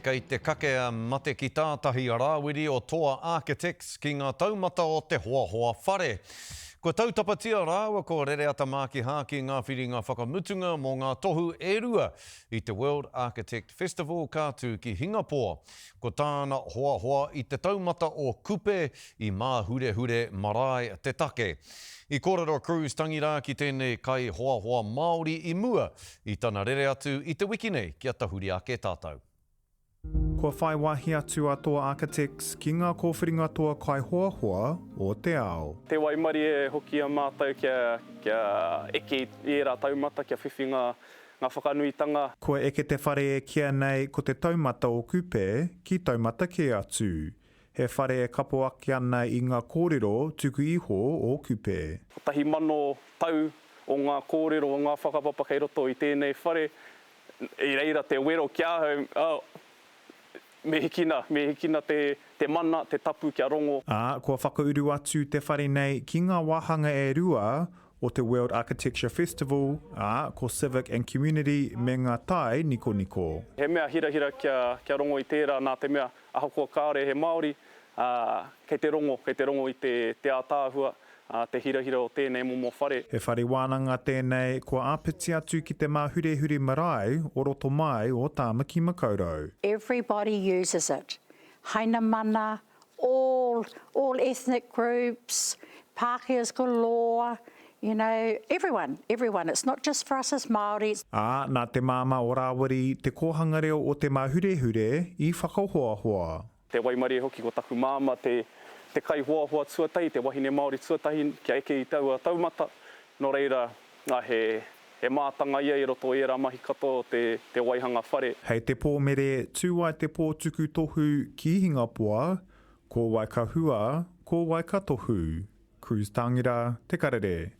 Kei te kake a mate ki tātahi a Rāwiri o Toa Architects ki ngā taumata o te hoahoa whare. Kua tautapatia rāua ko Rereata Mākihā ki ngā whiringa whakamutunga mō ngā tohu e rua i te World Architect Festival ka tū ki Hingapoa. Ko tāna hoahoa i te taumata o Kupe i Māhurehure Marae te take. I kōrero a Cruz Tangirā ki tēnei kaihoahoa Māori i mua i tana rere atu i te wiki nei kia tahuri ake tātou. Kua whai wāhi atu a Toa Architects ki ngā kōwhiringa toa kaihoahoa o te ao. Te waimarie hoki a mātou kia kia eke i ērā taumata, kia whiwhi ngā ngā whakanuitanga. Kua eke te whare e kīa nei ko te taumata o Kupe ki taumata kē atu. He whare e kapo ake ana i ngā kōrero tuku iho o Kupe. 1000 tau o ngā kōrero, o ngā whakapapa kei roto i tēnei whare, i reira te wero ki ahau, oh, me hikina, me hikina te, te mana, te tapu kia rongo. Ā, kua whakauru atu te whare nei ki ngā wāhanga e rua o te World Architecture Festival, ā, ko Civic and Community me ngā tae nikoniko. He mea hirahira kia, kia rongo i tērā nā te mea Ahakoa kāore he Māori, ā, kei te rongo, kei te rongo i te, te ātaahua, ā, te hirahira o tēnei momo whare. He whare wānanga tēnei kua āpiti atu ki te Māhurehure Marae o roto mai o Tāmaki Makaurau. Everybody uses it. Hainamana, all, all ethnic groups, Pākehās galore, you know, everyone, everyone, it's not just for us as Māori. Ā, nā te māmā o Rāwiri te kōhanga reo o Te Māhurehure i whakahoahoa. Te waimarie hoki ko taku māmā te te kaihoahoa tuatahi, te wahine Māori tuatahi kia eke i taua taumata, nō reira, he he mātanga ia i roto i ērā mahi katoa o te te waihanga whare. Hei te pō mere tū ai te pō tuku tohu ki Hingapoa, Ko wai ka hua, ko wai ka tohu. Cruz Tangira, Te Karere.